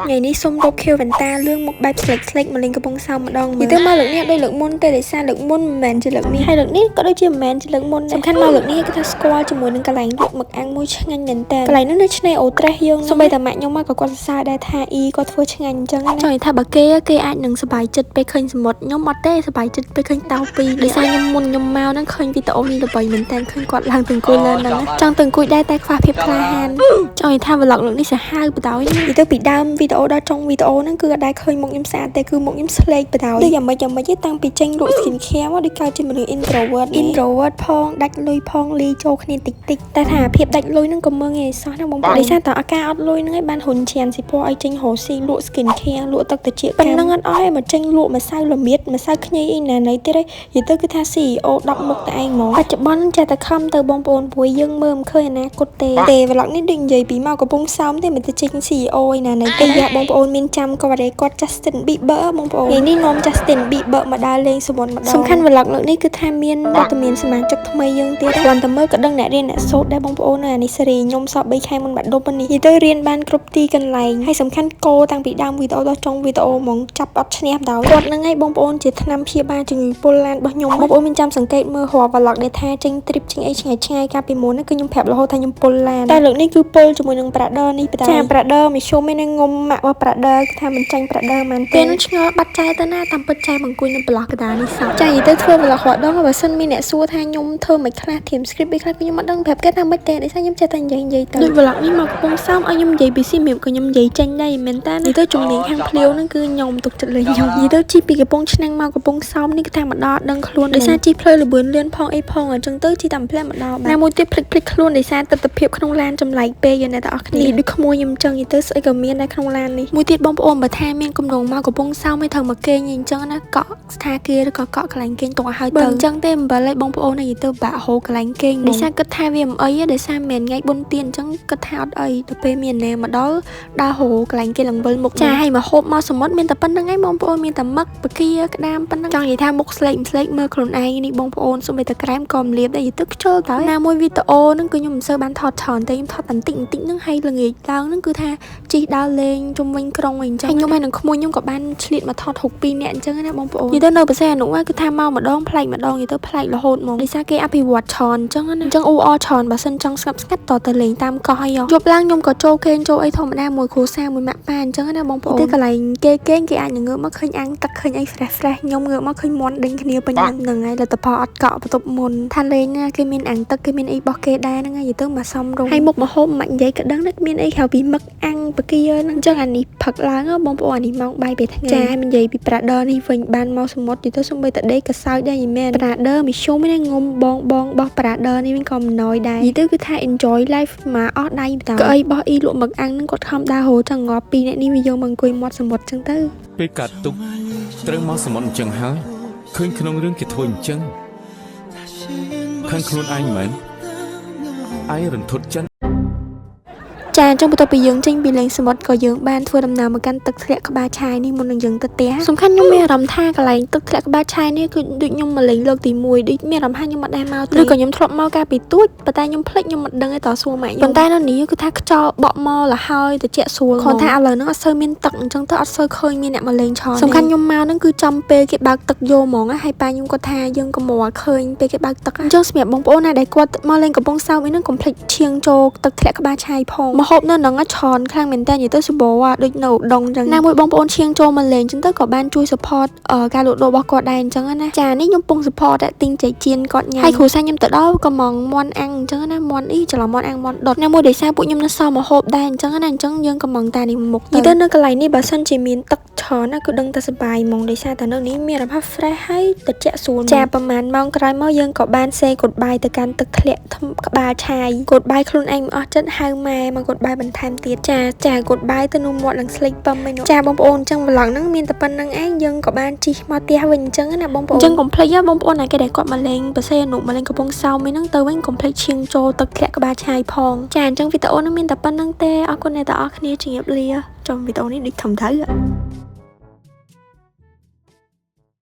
ថ្ងៃនេះសុំរកខៀវវ៉ែនតាលឿងមុខបែបស្លេកស្លេកមកលេងកំពង់សោមម្ដងមើលនិយាយទៅមកលើកនេះអត់ដូចលើកមុនទេដោយសារលើកមុនមិនមែនជាលើកនេះហើយលើកនេះក៏ដូចជាមិនមែនជាលើកមុនដែរសំខាន់មកលើកនេះគឺថាស្គាល់ជាមួយនឹងកន្លែងលក់មឹកអាំងមួយឆ្ងាញ់មែនតើកន្លែងនោះនៅឆ្នេរអូត្រេសយើងសូម្បីតែម៉ាក់ខ្ញុំមកក៏គាត់សរសើរដែរថាអ៊ីគាត់ធ្វើឆ្ងាញ់អញ្ចឹងណាចង់និយាយថាបើគេគេអាចនឹងសប្បាយចិត្តពេលឃើញសមុទ្រខ្ញុំអត់ទេសប្បាយចិត្តពេលឃើញតោពីរដោយសារខ្ញុំមុនខ្ញុំមកហ្នឹងឃើញវីដេអូនេះល្បីមែនតើឃើញគាត់ឡើងទៅអង្គុយលើហ្នឹងចង់ទៅអង្គុយដែរតែខ្វះភាពក្លាហានចង់និយាយថា vlog លើកនេះសាហាវបណ្ដោយនិយាយទៅពីដើមវីដេអូដល់ចុងវីដេអូហ្នឹងគឺអត់ដែលឃើញមុខខ្ញុំស្អាតទេគឺមុខខ្ញុំស្លេកបណ្ដោយដូចយ៉ាងម៉េចយ៉ាងម៉េចទេតាំងពីចេញលក់ skin care មកដូចកើតជាមនុស្ស introvert introvert ផងដាច់លុយផងលីចូលគ្នាតិចតិចតែថាភាពដាច់លុយហ្នឹងក៏មើងងាយសោះណាបងប្អូនដោយសារតែអាការអត់លុយហ្នឹងឯងបានហ៊ុនឈានស៊ីពណ៌ឲ្យចេញរកស៊ីលក់ skin care លក់ទឹកត្រចៀកប៉ុណ្ណឹងអត់អស់ឯងមកចេញលក់ម្សៅល្មៀតម្សៅខ្ញីអីណាណីទៀតឯងនិយាយទៅគឺថា CEO 10មុខតែឯងហ្មងបច្ចុប្បន្នចេះតែខំទៅបងប្អូនព្រោះយើងមើលមិនឃើញអនាគតទេទេ vlog នេះដូចនិយាយពីមកកំពង់សោមទេមិនទៅចេញ CEO ឯណាណីទេយ៉ាបងប្អូនមានចាំគាត់ទេគាត់ Justin Bieber បងប្អូនថ្ងៃនេះនាំ Justin Bieber មកដើរលេងសមុទ្រម្ដងសំខាន់ vlog លើកនេះគឺថាមានវត្តមានសមាជិកថ្មីយើងទៀតគ្រាន់តែមើលក៏ដឹងអ្នករៀនអ្នកសូត្រដែរបងប្អូនអានេះសេរីខ្ញុំសល់3ខែមុនបាក់ឌុបនេះនិយាយទៅរៀនបានគ្រប់ទីកន្លែងហើយសំខាន់កោតាំងពីដើមវីដេអូដល់ចុងវីដេអូហ្មងចាប់អត់ឈ្នះដល់គាត់ហ្នឹងឯងបងប្អូនជាថ្នាំព្យាបាលជំងឺពុលឡានរបស់ខ្ញុំបងប្អូនមានចាំសង្កេតមើលរាល់ vlog ដែលថាចេញ trip ចេញអីឆ្ងាយឆ្ងាយកាលពីមុនហ្នឹងគឺខ្ញុំប្រាប់រហូតថាខ្ញុំពុលឡានតែលើកនេះគឺពុលជាមួយនឹង brother នេះបណ្ដោយចា brother មធ្យមឯនឹងងុំម៉ាក់របស់ brother គឺថាមិនចាញ់ brother មែនទេពេលនោះឆ្ងល់បាត់ចែទៅណាតាមពិតចែមកអង្គុយនៅប្លោះកដានេះសោះចានិយាយទៅធ្វើ vlog រាល់ដងបើសិនមានអ្នកសួរថាខ្ញុំធ្វើមិនខ្លះធៀម script អីខ្លះគឺខ្ញុំអត់ដឹងប្រាប់គេថាមិនទេដោយសារខ្ញុំចេះតែនិយាយនិយាយទៅដូច vlog នេះមកកំពង់សោមឲ្យខ្ញុំនិយាយពីសៀមរាបក៏ខ្ញុំនិយាយចេញដែរមែនតើនិយាយទៅជំនាញខាងភ្លាវហ្នឹងគឺខ្ញុំទុកចិត្តលើខ្ញុំនិយាយទៅជិះពីកំពង់ឆ្នាំងមកកំពង់សោមនេះគឺថាមកដល់ដឹងខ្លួនដោយសារជិះផ្លូវលបឿនលឿនផងអីផងអញ្ចឹងទៅជិះតាមផ្លែមកដល់ណាមួយទៀតភ្លេចភ្លេចខ្លួនដោយសារទិដ្ឋភាពក្នុងឡានចម្លែកពេកយ៉ាងអ្នកទាំងអស់គ្នាដូចក្មួយខ្ញុំអញ្ចឹងនិយាយទៅស្អីក៏មានដែរក្នុងឡាននេះមួយទៀតបងប្អូនបើថាមានគម្រោងមកកំពង់សោមឲ្យត្រូវមកគេងអញ្ចឹងណាកក់ស្ថាគារឬក៏កក់កន្លែងគេងទុកឲ្យហើយទៅបើអញ្ចឹងទេអំបិលឲ្យបងប្អូននិយាយទៅបាក់ហូកន្លែងគេងដោយសារគិតថាវាមិនអីដោយសារមិនថ្ងៃបុណ្យទានអញ្ចឹងគិតថាអត់អីទៅពេលមានណាមកដល់ដើរហូកន្លែងគេឡើងវិលមុខចាឲ្យមកហូបមកសមុទ្រមានតែប៉ុណ្្នឹងឯងបងប្អូនមានតែមឹកបកាក្តាមប៉ុណ្្នឹងចង់និយាយថាមុខស្លេកស្លេកមើលខ្លួនឯងនេះបងប្អូនសូម្បីតែក្រែមក៏មលាបដែរនិយាយទៅខ្ជិលតើណាមួយវីដេអូហ្នឹងគឺខ្ញុំមិនសូវបានថតច្រើនទេខ្ញុំថតតែបន្តិចបន្តិចហ្នឹងហើយល្ងាចឡើងហ្នឹងគឺថាជិះដើរលេងជុំវិញក្រុងអីអញ្ចឹងហើយខ្ញុំហើយនឹងក្មួយខ្ញុំក៏បានឆ្លៀតមកថតរូបពីរនាក់អញ្ចឹងណាបងប្អូននិយាយទៅនៅប្រសេះអនុគឺថាមកម្ដងប្លែកម្ដងនិយាយទៅប្លែករហូតហ្មងដោយសារគេអភិវឌ្ឍច្រើនអញ្ចឹងណាអញ្ចឹងអ៊ូអច្រើនបើសិនចង់ស្ងប់ស្ងាត់តទៅលេងតាមកោះហើយយប់ឡើងខ្ញុំក៏ចូលគេងចូលអីធម្មតាមួយគ្រួសារមួយម៉ាក់ប៉ាអញ្ចឹងណាបងប្អូនទៅកន្លែងគេគេងគេអាចនឹងងើបមកឃើញអាំងទឹកឃើញអី fresh fresh ខ្ញុំងើបមកឃើញមន់ដេញគ្នាពេញហ្នឹងហើយលទ្ធផលអត់កក់បន្ទប់មុនថាលេងណាគេមានអាំងទឹកគេមានអីរបស់គេដែរហ្នឹងហើយនិយាយទៅមកសំរុំហើយមុខមកហូបមិននិយាយក៏ដឹងណាមានអីក្រៅពីមឹកអាំងបកាហ្នឹងអញ្ចឹងអានេះផឹកឡើងបងប្អូនអានេះម៉ោងបាយពេលថ្ងៃចាមិននិយាយពី brother នេះវិញបានមកសមុទ្រនិយាយទៅសំបីតដេកក៏សើចដែរយីមែន brother មធ្យមណាងុំបងបងរបស់ brother នេះវិញក៏មិនណយដែរនិយាយទៅគឺថា enjoy life មកអស់ដៃបន្តក៏អីបោះអ៊ីលក់មឹកអាំងហ្នឹងគាត់ខំដើរហូរចង់ងាប់ពីរអ្នកនេះវាយកមកអង្គុយមាត់សមុទ្រចឹងទៅ ពេលកាត់ទុកត្រូវមកសមុទ្រអញ្ចឹងហើយឃើញក្នុងរឿងគេធ្វើអញ្ចឹងខឹងខ្លួនឯងមែនឯងរន្ធត់ចិត្ត ចាអញ្ចឹងបន្ទាប់ពីយើងចេញពីលេងសមុទ្រក៏យើងបានធ្វើដំណើរមកកាន់ទឹកធ្លាក់ក្បាលឆាយនេះមុននឹងយើងទៅផ្ទះសំខាន់ខ្ញុំមានអារម្មណ៍ថាកន្លែងទឹកធ្លាក់ក្បាលឆាយនេះគឺដូចខ្ញុំមកលេងលើកទី1ដូចមានអារម្មណ៍ថាខ្ញុំអត់ដែលមកទេឬក៏ខ្ញុំធ្លាប់មកកាលពីទូចប៉ុន្តែខ្ញុំភ្លេចខ្ញុំមិនដឹងទេតសួរម៉ាក់ខ្ញុំប៉ុន្តែនៅនេះគឺថាខ្យល់បក់មកលហើយត្រជាក់ស្រួលគ្រាន់តែឥឡូវហ្នឹងអត់សូវមានទឹកអញ្ចឹងទៅអត់សូវឃើញមានអ្នកមកលេងច្រើនសំខាន់ខ្ញុំមកហ្នឹងគឺចំពេលគេបើកទឹកយកហ្មងហើយប៉ាខ្ញុំគាត់ថាយើងក៏មកឃើញពេលគេបើកទឹកអញ្ចឹងសម្រាប់បងប្អូនណាដែលគាត់មកលេងកំពង់សោមអីហ្នឹងកុំភ្លេចឈៀងចូលទឹកធ្លាក់ក្បាលឆាយផងមកហូបនៅហ្នឹងច្រើនខ្លាំងមែនតើនិយាយទៅសបោដូចនៅឧដុងអញ្ចឹងណាមួយបងប្អូនឈៀងចូលមកលេងអញ្ចឹងទៅក៏បានជួយ support ការលក់ដូររបស់គាត់ដែរអញ្ចឹងណាចានេះខ្ញុំពង support តែទិញចេកចៀនគាត់ញ៉ាំហើយគ្រូសាខ្ញុំទៅដល់ក៏មងមន់អាំងអញ្ចឹងណាមន់អីច្រឡំមន់អាំងមន់ដុតណាមួយដោយសារពួកខ្ញុំនៅសល់មកហូបដែរអញ្ចឹងណាអញ្ចឹងយើងក៏មងតានេះមុខទៅនិយាយទៅនៅកន្លែងនេះបើសិនជាមានទឹកច្រើនណាគឺដឹងតែសប្បាយហ្មងដោយសារតែនៅនេះមានអារម្មណ៍ថា fresh ហើយត្រជាក់ស្រួលចាប្រហែលម៉ោងក្រោយមកយើងក៏បាន say goodbye ទៅកាន់ទឹកធ្លាក់ក្បាលឆាយ goodbye ខ្លួនឯងមិនអស់ចិត្តហៅម៉ែមក goodbye បន្ថែមទៀតចាចា goodbye ទៅនោះមាត់នឹងស្លេកពឹមឯនោះចាបងប្អូនអញ្ចឹង vlog ហ្នឹងមានតែប៉ុណ្្នឹងឯងយើងក៏បានជិះមកផ្ទះវិញអញ្ចឹងណាបងប្អូនអញ្ចឹងកុំភ្លេចបងប្អូនណាគេដែលគាត់មកលេងប្រសេអនុមកលេងកំពង់សោមឯហ្នឹងទៅវិញកុំភ្លេចឈៀងចូលទឹកធ្លាក់ក្បាលឆាយផងចាអញ្ចឹងវីដេអូហ្នឹងមានតែប៉ុណ្្នឹងទេអរគុណអ្នកទាំងអស់គ្នាជំរាបលាចំវីដេអូនេះដូចធំទៅ។